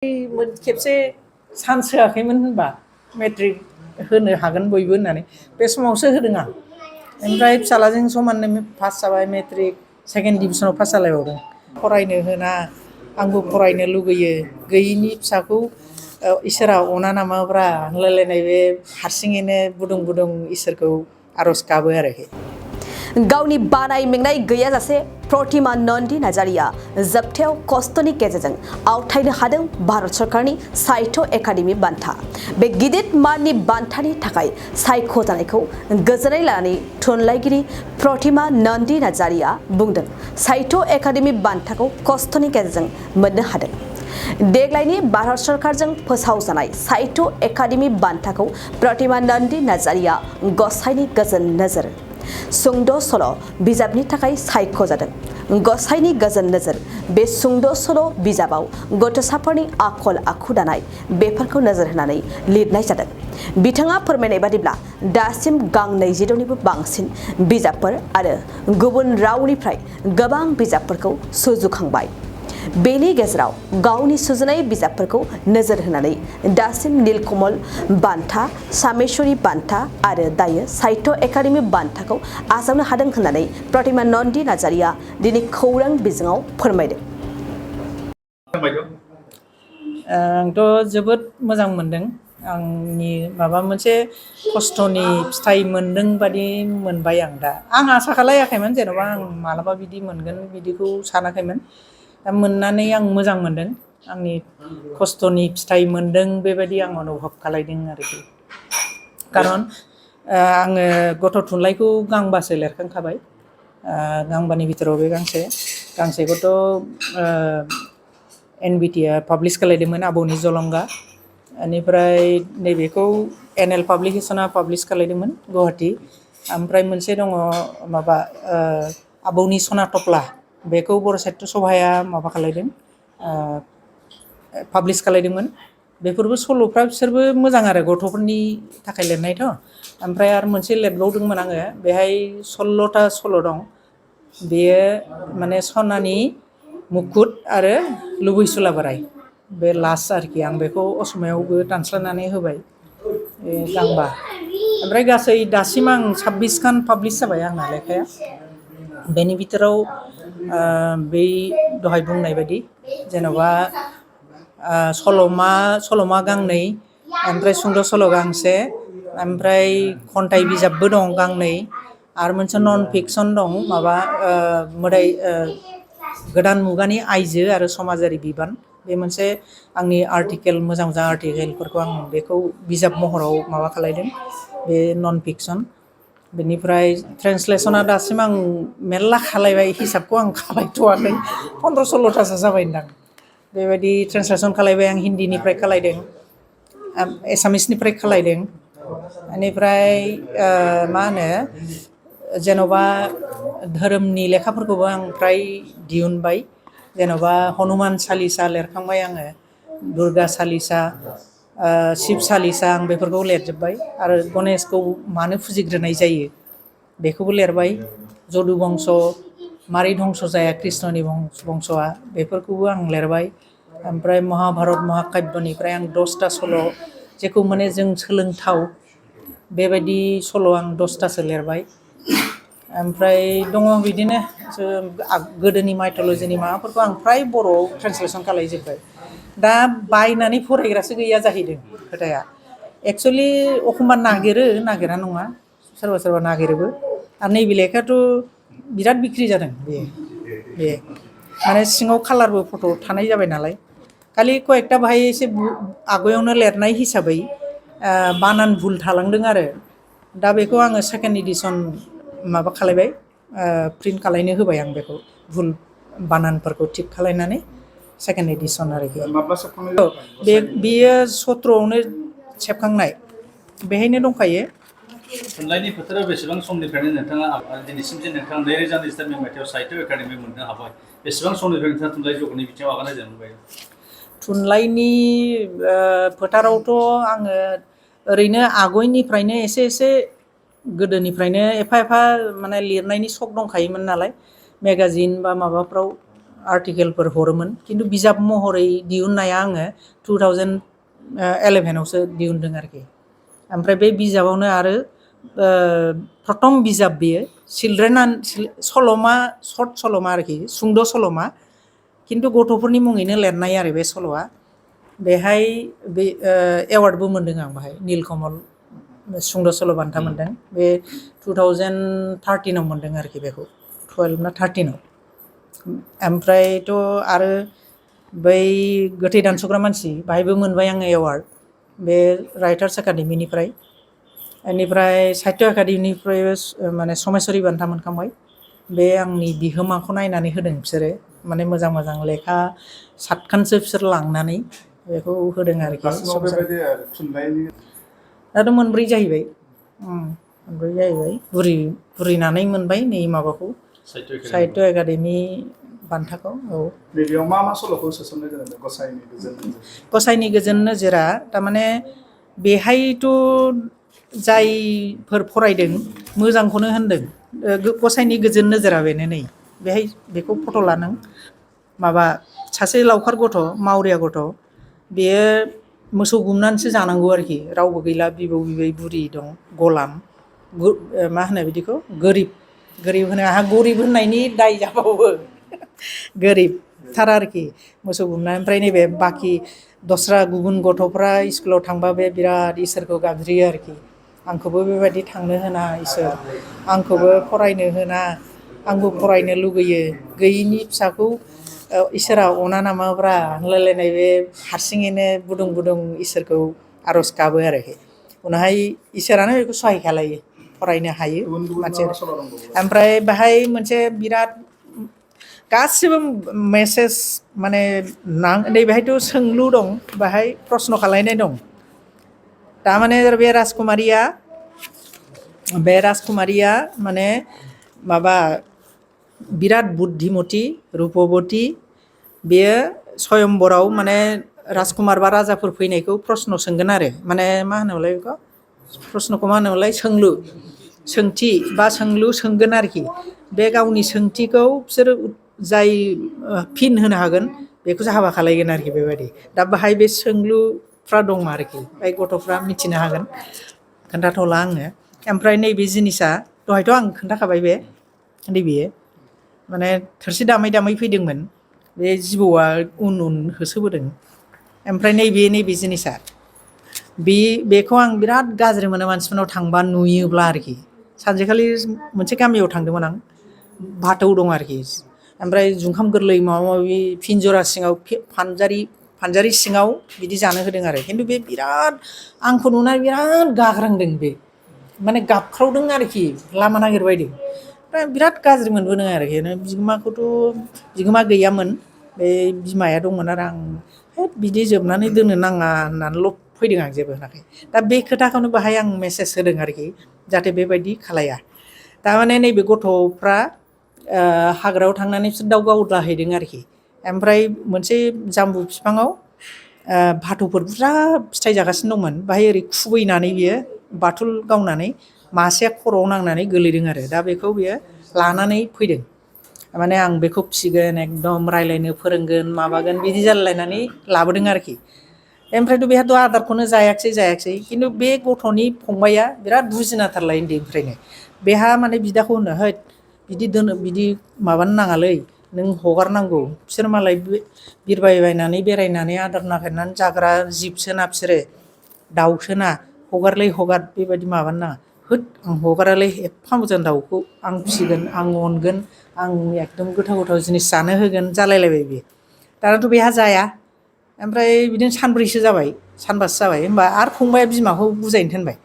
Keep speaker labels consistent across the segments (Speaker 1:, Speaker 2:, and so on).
Speaker 1: खेबसे चान्स होआखैमोन होनबा मेट्रिक होनो हागोन बयबो होननानै बे समावसो होदों आं ओमफ्राय फिसालाजों समाननो पास जाबाय मेट्रिक सेकेन्ड डिभिजनाव पास जालायबावदों फरायनो होना आंबो फरायनो लुगैयो गैयिनि फिसाखौ इसोरा अना नामाब्रा होनलायलायनाय बे हारसिङैनो बुदुं बुदुं इसोरखौ आरज गाबो आरोखि
Speaker 2: गावनि बानाय मेंनाय गैयाजासे प्रतिमा नन्दी नार्जारिया जोबथायाव खस्थ'नि गेजेरजों आवथायनो हादों भारत सरकारनि साहित्य एकाडेमि बान्था बे गिदिर माननि बान्थानि थाखाय सायख'जानायखौ गोजोननाय लानानै थुनलाइगिरि प्रतिमा नन्दी नार्जारिया बुंदों साहित्य एकाडेमि बान्थाखौ खस्थ'नि गेजेरजों मोननो हादों देग्लायनि भारत सरकारजों फोसावजानाय साहित्य एकाडेमि बान्थाखौ प्रतिमा नन्दी नार्जारिया गसाइनि गोजोन नोजोर सुंद' सल' बिजाबनि थाखाय सायख'जादों गसाइनि गोजोन नोजोर बे सुंद' सल' बिजाबाव गथ'साफोरनि आखल आखु दानाय बेफोरखौ नोजोर होनानै लिरनाय जादों बिथाङा फोरमायनाय बादिब्ला दासिम गांनै जिद'निबो बांसिन बिजाबफोर आरो गुबुन रावनिफ्राय गोबां बिजाबफोरखौ सुजुखांबाय बेनि गेजेराव गावनि सुजुनाय बिजाबफोरखौ नोजोर होनानै दासिम नीलकमल बान्था सामेश्वरी बान्था आरो दायो साहित्य एकाडेमि बान्थाखौ आजावनो हादों होननानै प्रतिमा नन्दी नार्जारिया दिनै खौरां बिजोङाव फोरमायदों
Speaker 1: आंथ' जोबोद मोजां मोनदों आंनि माबा मोनसे खस्थ'नि फिथाइ मोनदों बादि मोनबाय आं दा आं आसा खालायाखैमोन जेन'बा आं मालाबा बिदि मोनगोन बिदिखौ सानाखैमोन दा मोननानै आं मोजां मोनदों आंनि खस्थ'नि फिथाइ मोनदों बेबायदि आं अनुभब खालायदों आरोखि खारन आङो गथ' थुनलाइखौ गांबासो लिरखांखाबाय गांबानि बिथोराव बे गांसेखौथ' NBT आ पाब्लिश खालायदोंमोन आबौनि जलंगा बेनिफ्राय नैबेखौ NL पाब्लिकेशना पाब्लिश खालायदोंमोन गुवाहाटी ओमफ्राय मोनसे दङ माबा आबौनि सना थफ्ला बेखौ बर' साहित्य सभाया माबा खालायदों पाब्लिश खालायदोंमोन बेफोरबो सल'फ्रा बिसोरबो मोजां आरो गथ'फोरनि थाखाय लिरनायथ' ओमफ्राय आरो मोनसे लिरबावदोंमोन आङो बेहाय 16ता सल' दं बेयो माने सनानि मुकुट आरो लुबैसुला बोराय बे लास्ट आरोखि आं बेखौ असमियावबो दानस्लायनानै होबाय गांबा ओमफ्राय गासै दासिम आं 26 खान पाब्लिश जाबाय आंना लेखाया बेनि बिथोराव बै दहाय बुंनाय बायदि जेन'बा सल'मा गांनै ओमफ्राय सुंद' सल' गांसे ओमफ्राय खन्थाइ बिजाबबो दं गांनै आरो मोनसे नन फिक्सन दं माबा मोदाय गोदान मुगानि आइजो आरो समाजारि बिबान बे मोनसे आंनि आर्टिकेल मोजां मोजां आर्टिकेलफोरखौ आं बेखौ बिजाब महराव माबा खालायदों बे नन फिक्सन बेनिफ्राय ट्रेन्सलेसना दासिम आं मेरला खालायबाय हिसाबखौ आं खालायथ'वाखै 15-16थासो जाबाय होनदां बेबायदि ट्रेन्सलेसन खालायबाय आं हिन्दीनिफ्राय खालायदों एसामिसनिफ्राय खालायदों बेनिफ्राय मा होनो जेन'बा धोरोमनि लेखाफोरखौबो आं फ्राय दिहुनबाय जेन'बा हनुमान चालिसा लिरखांबाय आङो दुर्गा चालिसा शिब चालिसा आं बेफोरखौ लिरजोब्बाय आरो गणेशखौ मानो फुजिग्रोनाय जायो बेखौबो लिरबाय जदु बंश मारै धंस जाया कृष्णनि बंशआ बेफोरखौबो आं लिरबाय ओमफ्राय महाभारत महाकाब्यनिफ्राय आं 10ता सल' जेखौ माने जों सोलोंथाव बेबायदि सल' आं 10तासो लिरबाय ओमफ्राय दङ बिदिनो गोदोनि माइथलजिनि माबाफोरखौ आं फ्राय बर'आव ट्रेन्सलेसन खालायजोब्बाय दा बायनानै फरायग्रासो गैया जाहैदों खोथाया एक्सुवेलि एखमबा नागिरा नङा सोरबा नागिरोबो आरो नैबे लेखायाथ' बिराद बिक्रि जादों बे माने सिङाव कालारबो फट' थानाय जाबाय नालाय खालि कयेकटा बाहाय एसे आगयावनो लिरनाय हिसाबै बानान भुल थालांदों आरो दा बेखौ आङो सेकेन्ड एडिसन माबा खालायबाय प्रिन्ट खालायनो होबाय आं बेखौ भुल बानानफोरखौ थिक खालायनानै सेकेन्ड एडिसन आरोखि बेयो 17आवनो सेबखांनाय बेहायनो दंखायो
Speaker 3: थुनलाइनि फोथाराव बेसेबां समनिफ्रायनो नोंथाङा दिनैसिम जे नोंथाङा 2023 मायथाइयाव साहित्य एकाडेमि मोननो हाबाय बेसेबां समनिफ्राय नोंथाङा थुनलाइ जगतनि बिथिङाव आगान होजेनबाय
Speaker 1: थुनलाइनि फोथारावथ' आङो ओरैनो आगयनिफ्रायनो एसे गोदोनिफ्रायनो एफा माने लिरनायनि सक दंखायोमोन नालाय मेगाजिन बा माबाफ्राव आर्टिकेलफोर हरोमोन खिन्थु बिजाब महरै दिहुननाया आङो 2011आवसो दिहुनदों आरोखि ओमफ्राय बे बिजाबावनो आरो प्रथम बिजाब बेयो चिलड्रेन सल'मा सर्ट सल'मा आरोखि सुंद' सल'मा खिन्थु गथ'फोरनि मुङैनो लिरनाय आरो बे सल'आ बेहाय बे एवार्डबो मोनदों आं बाहाय नीलकमल सुंद' सल' बान्था मोनदों बे 2013आव मोनदों आरोखि बेखौ 12 ना 13आव ओमफ्रायथ' आरो बै गोथै दानस'ग्रा मानसि बाहायबो मोनबाय आङो एवार्ड बे राइटार्स एकाडेमिनिफ्राय बेनिफ्राय साहित्य एकाडेमिनिफ्रायबो माने समेश्वरी बान्था मोनखांबाय बे आंनि बिहोमाखौ नायनानै होदों बिसोरो माने मोजां मोजां लेखा 7 खानसो बिसोर लांनानै बेखौ होदों आरोखि दाथ' मोनब्रै जाहैबाय मोनब्रै जाहैबाय बुरिनानै मोनबाय नै माबाखौ साहित्य एकाडेमि बान्थाखौ
Speaker 4: बेयाव मा मा सल'खौ सोसननाय जादों
Speaker 1: गसाइनि गोजोन नोजोरा थारमाने बेहायथ' जायफोर फरायदों मोजांखौनो होनदों गसाइनि गोजोन नोजोरा बेनो नै बेहाय बेखौ फट' लानों माबा सासे लावखार गथ' मावरिया गथ' बेयो मोसौ गुमनानैसो जानांगौ आरोखि रावबो गैला बिबौ बिबै बुरि दं गलाम मा होनो बिदिखौ गोरिब होनो आंहा गरिब होननायनि दाय जाबावो गोरिबथार आरोखि मोसौ गुमनाय ओमफ्राय नैबे बाखि दस्रा गुबुन गथ'फ्रा स्कुलाव थांबा बे बिराद इसोरखौ गाबज्रियो आरोखि आंखौबो बेबायदि थांनो होना इसोर आंखौबो फरायनो होना आंबो फरायनो लुगैयो गैयिनि फिसाखौ इसोरा अना नामाब्रा होनलायलायनाय बे हारसिङैनो बुदुं बुदुं इसोरखौ आर'ज गाबो आरोखि उनावहाय इसोरानो बेखौ सहाय खालायो फरायनो हायो मानसि ओमफ्राय बाहाय मोनसे बिराद गासिबो मेसेज माने नैबेहायथ' सोंलु दं बाहाय प्रश्न खालायनाय दं थारमाने बे राजकुमारिया माने माबा बिराद बुद्धिमती रुपबती बेयो स्वयंबराव माने राजकुमार बा राजाफोर फैनायखौ प्रश्न सोंगोन आरो माने मा होनोमोनलाय बेखौ प्रश्नखौ मा होनोमोनलाय सोंथि बा सोंलु सोंगोन आरोखि बे गावनि सोंथिखौ बिसोरो जाय फिन होनो हागोन बेखौसो हाबा खालायगोन आरोखि बेबायदि दा बाहाय बे सोंलुफ्रा दं आरोखि बाय गथ'फ्रा मिथिनो हागोन खोन्थाथ'ला आङो ओमफ्राय नैबे जिनिसा दहायथ' आं खोन्थाखाबाय बे नैबेयो माने थोरसि दामै दामै फैदोंमोन बे जिबौआ उन होसोबोदों ओमफ्राय नैबे जिनिसा बेखौ आं बिराद गाज्रि मोनो मानसिफोरनाव थांबा नुयोब्ला आरोखि सानसेखालि मोनसे गामियाव थांदोंमोन आं बाथौ दं आरोखि ओमफ्राय जुंखाम गोरलै माबा माबि फिनजरा सिङाव फानजारि सिङाव बिदि जानो होदों आरो खिन्थु बे बिराद आंखौ नुनानै बिराद गाग्रांदों बे माने गाबख्रावदों आरोखि लामा नागिरबायदों ओमफ्राय बिराद गाज्रि मोनबोदों आरोखि बिगोमा गैयामोन बे बिमाया दंमोन आरो आं बिदि जोबनानै दोननो नाङा होननानैल' फैदों आं जेबो होनाखै दा बे खोथाखौनो बाहाय आं मेसेज होदों आरोखि जाहाथे बेबायदि खालाया थारमाने नैबे गथ'फ्रा हाग्रायाव थांनानै बिसोर दाउ गावलाहैदों आरोखि ओमफ्राय मोनसे जामबु बिफाङाव भाथौफोर बुरजा फिथाइ जागासिनो दंमोन बाहाय ओरै खुबैनानै बियो बाथुल गावनानै मासेया खर'आव नांनानै गोलैदों आरो दा बेखौ बियो लानानै फैदों माने आं बेखौ फिसिगोन एकदम रायलायनो फोरोंगोन माबागोन बिदि जालायलायनानै लाबोदों आरोखि ओमफ्रायथ' बेहाथ' आदारखौनो जायाखिसै खिन्थु बे गथ'नि फंबाया बिराद बुजिनाथारलाय उन्दैनिफ्रायनो बेहा माने बिदाखौ होनो हैद बिदि माबानो नाङालै नों हगारनांगौ बिसोर मालाय बिरबायबायनानै बेरायनानै आदार नागिरनानै जाग्रा जिबसोना बिसोरो दाउसोना हगारलै हगार बेबायदि माबानो नाङा होद आं हगारालै एफा मोजां दाउखौ आं फिसिगोन आं अनगोन आं एकदम गोथाव जिनिस जानो होगोन जालायलायबाय बियो दानाथ' बेहा जाया ओमफ्राय बिदिनो सानब्रैसो जाबाय सानबासो जाबाय होमबा आरो फंबाया बिमाखौ बुजायनो थिनबाय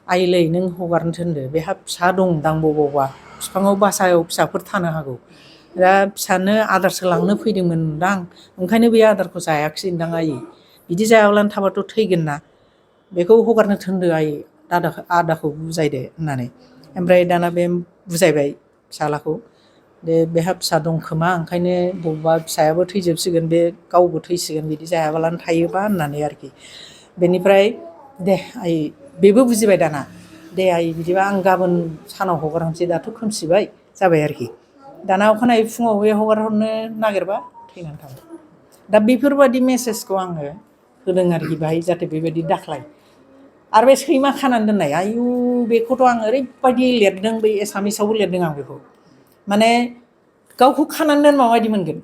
Speaker 1: आइलै नों हगारनो थिनदो बेहा फिसा दंदां बबावबा बिफाङाव बासायाव फिसाफोर थानो हागौ दा फिसानो आदारसो लांनो फैदोंमोन दां ओंखायनो बे आदारखौ जायाखिसै दां आइ बिदि जायाब्लानो थाबाथ' थैगोन ना बेखौ हगारनो थिनदो आइ आदाखौ बुजायदो होननानै ओमफ्राय दाना बे बुजायबाय फिसालाखौ बेहा फिसा दं खोमा ओंखायनो बबेबा फिसायाबो थैजोबसिगोन बे गावबो थैसिगोन बिदि जायाबालानो थायोबा होननानै आरोखि बेनिफ्राय दे आइ बेबो बुजिबाय दाना दे आइ बिदिबा आं गाबोन सानाव हगारहरनोसै दाथ' खोमसिबाय जाबाय आरोखि दाना अखानायै फुङाव बे हगार हरनो नागिरबा थैनानै थाबाय दा बेफोरबायदि मेसेजखौ आङो होदों आरोखि बाहाय जाहाथे बेबायदि दाख्लाय आरो बे सैमा खानानै दोननाय आयु बेखौथ' आं ओरैबायदि लिरदों बै एसामिसावबो लिरदों आं बेखौ माने गावखौ खानानै दोनबा माबायदि मोनगोन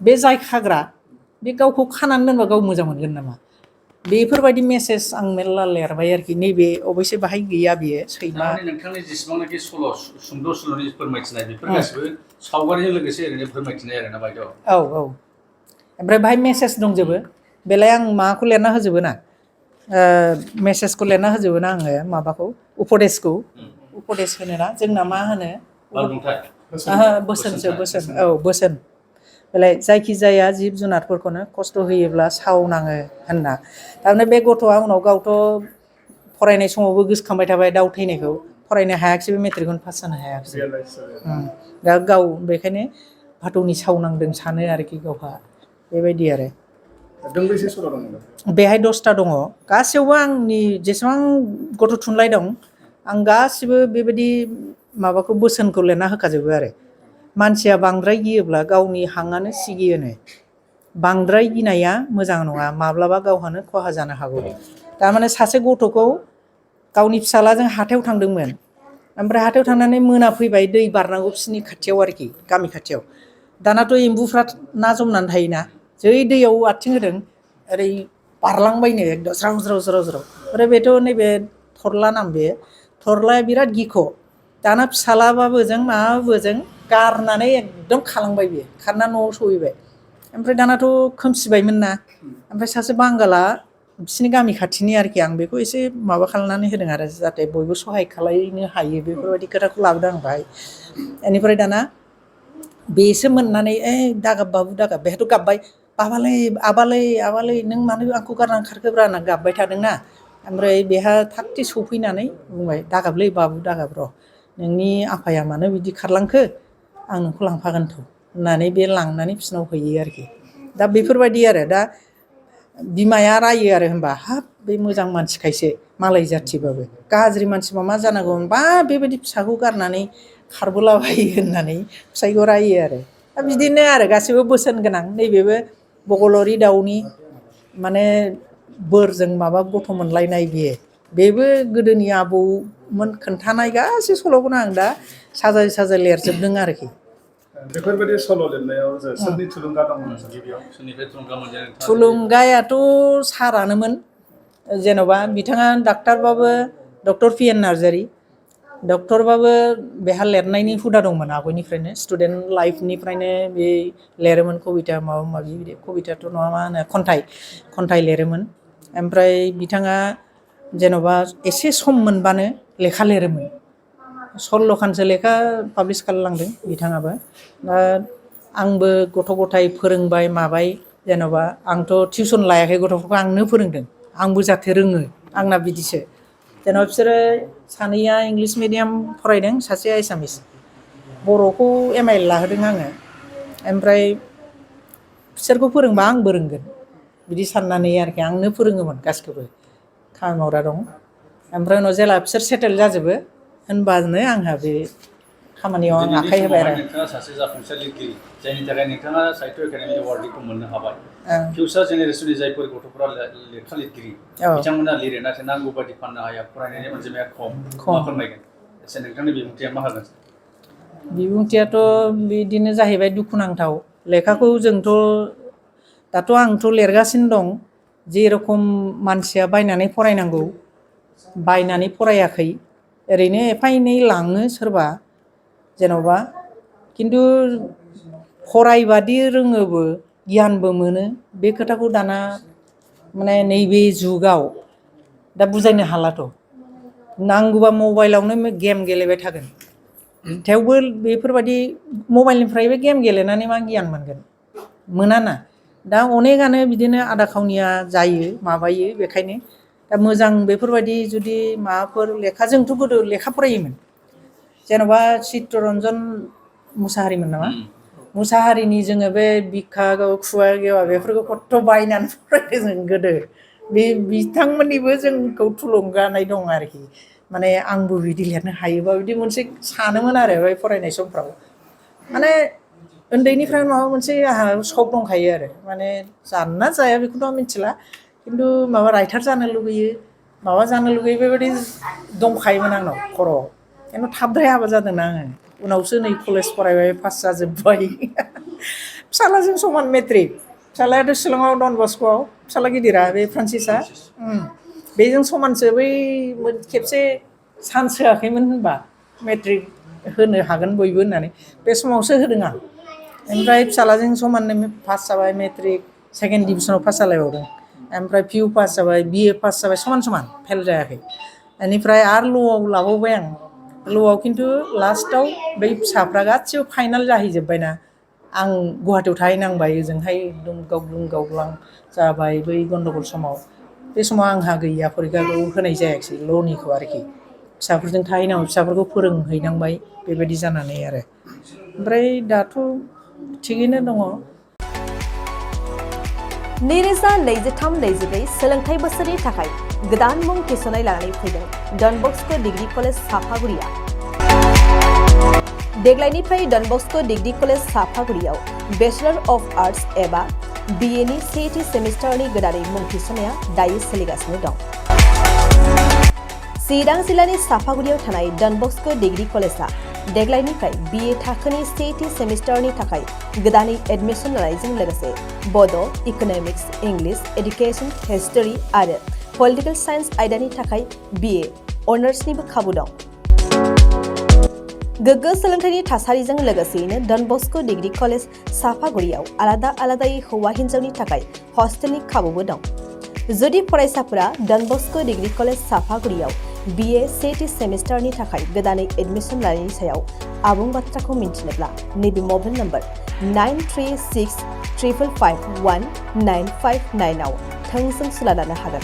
Speaker 1: बे जाय खाग्रा बे गावखौ खानानै दोनबा गाव मोजां मोनगोन नामा बेफोरबायदि मेसेज आं मेरला लिरबाय आरोखि नैबे अबयसे बाहाय गैया बेयो सैमा
Speaker 3: थारमाने नोंथांनि जेसेबांनाखि सुंद' सल'नि फोरमायथिनाय बेफोर गासिबो सावगारिजों लोगोसे ओरैनो फोरमायथिनाय आरोना बायद'
Speaker 1: औ औ ओमफ्राय बाहाय मेसेज दंजोबो बेलाय आं माबाखौ लिरना होजोबो ना मेसेजखौ लिरना होजोबो ना आङो माबाखौ उपदेशखौ उपदेश होनो ना जोंना मा होनो
Speaker 3: बालबुंथाय
Speaker 1: बोसोनसो बोसोन औ बोसोन बेलाय जायखिजाया जिब जुनारफोरखौनो खस्थ' होयोब्ला सावनाङो होनना थारमाने बे गथ'आ उनाव गावथ' फरायनाय समावबो गोसोखांबाय थाबाय दाउ थैनायखौ फरायनो हायाखिसै बे मेट्रिकखौनो पास जानो हायाखिसै दा गाव बेखायनो भाटौनि सावनांदों सानो आरोखि गावहा बेबायदि आरो
Speaker 4: दोंबैसे सल' दङ
Speaker 1: बेहाय 10ता दङ गासैयावबो आंनि जेसेबां गथ' थुनलाइ दं आं गासिबो बेबायदि माबाखौ बोसोनखौ लिरना होखाजोबो आरो मानसिया बांद्राय गियोब्ला गावनि हांआनो सिगियोनो बांद्राय गिनाया मोजां नङा माब्लाबा गावहानो खहा जानो हागौ थारमाने सासे गथ'खौ गावनि फिसालाजों हाथायाव थांदोंमोन ओमफ्राय हाथायाव थांनानै मोना फैबाय दै बारनांगौ बिसिनि खाथियाव आरोखि गामि खाथियाव दानाथ' एम्बुफ्रा ना जमनानै थायोना जै दैयाव आथिं होदों ओरै बारलांबायनो एकदम ज्राव ज्राव ज्राव ज्राव ओमफ्राय बेथ' नैबे थरला नाम बे थरलाया बिराद गिख' दाना फिसालाबाबोजों माबाबोजों गारनानै एकदम खालांबाय बियो खारना न'आव सहैबाय ओमफ्राय दानाथ' खोमसिबायमोन ना ओमफ्राय सासे बांगाला बिसिनि गामि खाथिनि आरोखि आं बेखौ एसे माबा खालामनानै होदों आरो जाहाथे बयबो सहाय खालायनो हायो बेफोरबायदि खोथाखौ लाबोदों आं बाहाय बेनिफ्राय दाना बेसो मोननानै दागाब बाबु दागाब बेहाथ' गाबबाय आबालै आबालै नों मानो आंखौ गारनानै खारखोब्रा होनना गाबबाय थादोंना ओमफ्राय बेहा थागथि सौफैनानै बुंबाय दागाबलै बाबु दागाब र' नोंनि आफाया मानो बिदि खारलांखो आं नोंखौ लांफागोनथ' होननानै बे लांनानै बिसिनाव हैयो आरोखि दा बेफोरबायदि आरो दा बिमाया रायो आरो होनबा हाब बे मोजां मानसिखायसो मालाय जाथिबाबो गाज्रि मानसिबा मा जानांगौ बा बेबायदि फिसाखौ गारनानै खारबोलाबायो होननानै फिसायखौ रायो आरो दा बिदिनो आरो गासिबो बोसोन गोनां नैबेबो बगलरि दाउनि माने बोरजों माबा गथ' मोनलायनाय बेबो गोदोनि आबौमोन खोन्थानाय गासै सल'खौनो आं दा साजाय साजाय लिरजोबदों आरोखि
Speaker 4: बेफोरबायदि सल' लिरनायाव सोरनि थुलुंगा दंमोन गिबियाव
Speaker 3: सोरनिफ्राय थुलुंगा मोनदों नोंथाङा
Speaker 1: थुलुंगायाथ' सारानोमोन जेन'बा बिथाङा डाक्टारबाबो डक्टर पि एन नार्जारि डक्टरबाबो बेहा लिरनायनि हुदा दंमोन आगोलनिफ्रायनो स्टुडेन्ट लाइफनिफ्रायनो बे लिरोमोन कबिता माबा माबि बिदि कबिताथ' नङा मा होनो खन्थाइ लिरोमोन ओमफ्राय बिथाङा जेन'बा एसे सम मोनबानो लेखा लिरोमोन 16खानसो लेखा पाब्लिस खालामलांदों बिथाङाबो दा आंबो गथ' गथाय फोरोंबाय माबाय जेन'बा आंथ' टिउसन लायाखै गथ'फोरखौ आंनो फोरोंदों आंबो जाहाथे रोङो आंना बिदिसो जेन'बा बिसोरो सानैया इंलिस मिडियाम फरायदों सासेया एसामिस बर'खौ MIL लाहोदों आङो ओमफ्राय बिसोरखौ फोरोंबा आंबो रोंगोन बिदि साननानै आरोखि आंनो फोरोङोमोन गासिखौबो खामानि मावग्रा दं ओमफ्राय उनाव जेला बिसोर सेटेल जाजोबो होनबानो आंहा बे खामानियाव आं आखाइ होबाय आरो
Speaker 3: नोंथाङा सासे जाफुंसार लिरगिरि जायनि थाखाय नोंथाङा साहित्य एकाडेमि एवार्डखौ मोननो हाबाय फिउचार जेनेरेसननि जायफोर गथ'फोरा लेखा लिरगिरि बिथांमोना लिरो नाथाय नांगौ बायदि फाननो हाया फरायनायनि अनजिमाया खम मा फोरमायगोन एसे नोंथांनि बिबुंथिया मा होगोन
Speaker 1: बिबुंथियाथ' बिदिनो जाहैबाय दुखुनांथाव लेखाखौ जोंथ' दाथ' आंथ' लिरगासिनो दं जेरखम मानसिया बायनानै फरायनांगौ बायनानै फरायाखै ओरैनो एफा एनै लाङो सोरबा जेन'बा खिन्थु फरायबादि रोङोबो गियानबो मोनो बे खोथाखौ दाना माने नैबे जुगाव दा बुजायनो हालाथ' नांगौबा मबाइलावनो गेम गेलेबाय थागोन थेवबो बेफोरबायदि मबाइलनिफ्रायबो गेम गेलेनानै मा गियान मोनगोन मोनाना दा अनेकानो बिदिनो आदा खावनिया जायो माबायो बेखायनो दा मोजां बेफोरबायदि जुदि माबाफोर लेखा जोंथ' गोदो लेखा फरायोमोन जेन'बा चित्तरन्जन मुसाहारिमोन नामा मुसाहारिनि जोङो बे बिखा खुवा गेवा बेफोरखौ खथ्थ' बायनानै फरायदों जों गोदो बे बिथांमोननिबो जोंखौ थुलुंगानाय दं आरोखि माने आंबो बिदि लिरनो हायोबा बिदि मोनसे सानोमोन आरो बे फरायनाय समफ्राव माने उन्दैनिफ्राय माबा मोनसे आंहा शौक दंखायो आरो माने जानोना जाया बेखौथ' आं मिथिला खिन्थु माबा राइटार जानो लुगैयो माबा जानो लुगैयो बेबायदि दंखायोमोन आंनाव खर'आव खिन्थु थाबद्राय हाबा जादोंना आङो उनावसो नै कलेज फरायबाय पास जाजोब्बाय फिसालाजों समान मेट्रिक फिसालायाथ' शिलंआव डन बस्क'आव फिसाला गिदिरा बे फ्रान्सिसआ बेजों समानसो बै खेबसे चान्स होआखैमोन होनबा मेट्रिक होनो हागोन बयबो होननानै बे समावसो होदों आं ओमफ्राय फिसालाजों समाननो पास जाबाय मेट्रिक सेकेन्ड डिभिजनाव पास जालायबावदों ओमफ्राय पिइउ पास जाबाय बिए पास जाबाय समान समान फेल जायाखै बेनिफ्राय आरो ल'आव लाबावबाय आं ल'आव खिन्थु लास्टआव बै फिसाफ्रा गासिबो फाइनाल जाहैजोब्बायना आं गुवाहाटियाव थाहैनांबाय ओजोंहाय एकदम गावग्लुं गावग्लां जाबाय बै गन्दगल समाव बे समाव आंहा गैया फरिखाखौ होनाय जायाखिसै ल'निखौ आरोखि फिसाफोरजों थाहैनांगौ फिसाफोरखौ फोरोंहैनांबाय बेबायदि जानानै आरो ओमफ्राय दाथ' थिगैनो दङ
Speaker 2: 2023-24 सोलोंथाइ बोसोरनि थाखाय गोदान मुं थिसननाय लानानै फैदों डन बस्क' डिग्री कलेज साफागुरिया देग्लायनिफ्राय डन बस्क' डिग्री कलेज साफागुरियाव बेचलर अफ आर्ट्स एबा BA नि सेथि सेमिस्टारनि गोदानै मुं थिसननाया दायो सोलिगासिनो दं चिरां जिल्लानि साफागुरियाव थानाय डन बस्क' डिग्री कलेजआ देग्लायनिफ्राय BA थाखोनि सेथि सेमिस्टारनि थाखाय गोदानै एडमिशन लानायजों लोगोसे बड', इक'नमिक्स, इंलिश, एडुकेशन, हिस्टरी आरो पलिटिकल साइन्स आयदानि थाखाय BA अनार्सनिबो खाबु दं गोग्गो सोलोंथाइनि थासारिजों लोगोसेयैनो डन बस्क' डिग्री कलेज साफागुरियाव आलादा आलादायै हौवा हिन्जावनि थाखाय हस्टेलनि खाबुबो दं जुदि फरायसाफोरा डन बस्क' डिग्री कलेज साफागुरियाव BA सेथि सेमिस्टारनि थाखाय गोदानै एडमिशन लानायनि सायाव आबुं बाथ्राखौ मिन्थिनोब्ला नैबे मबाइल नम्बर 9365519559 आव थोंजों सुला लानो हागोन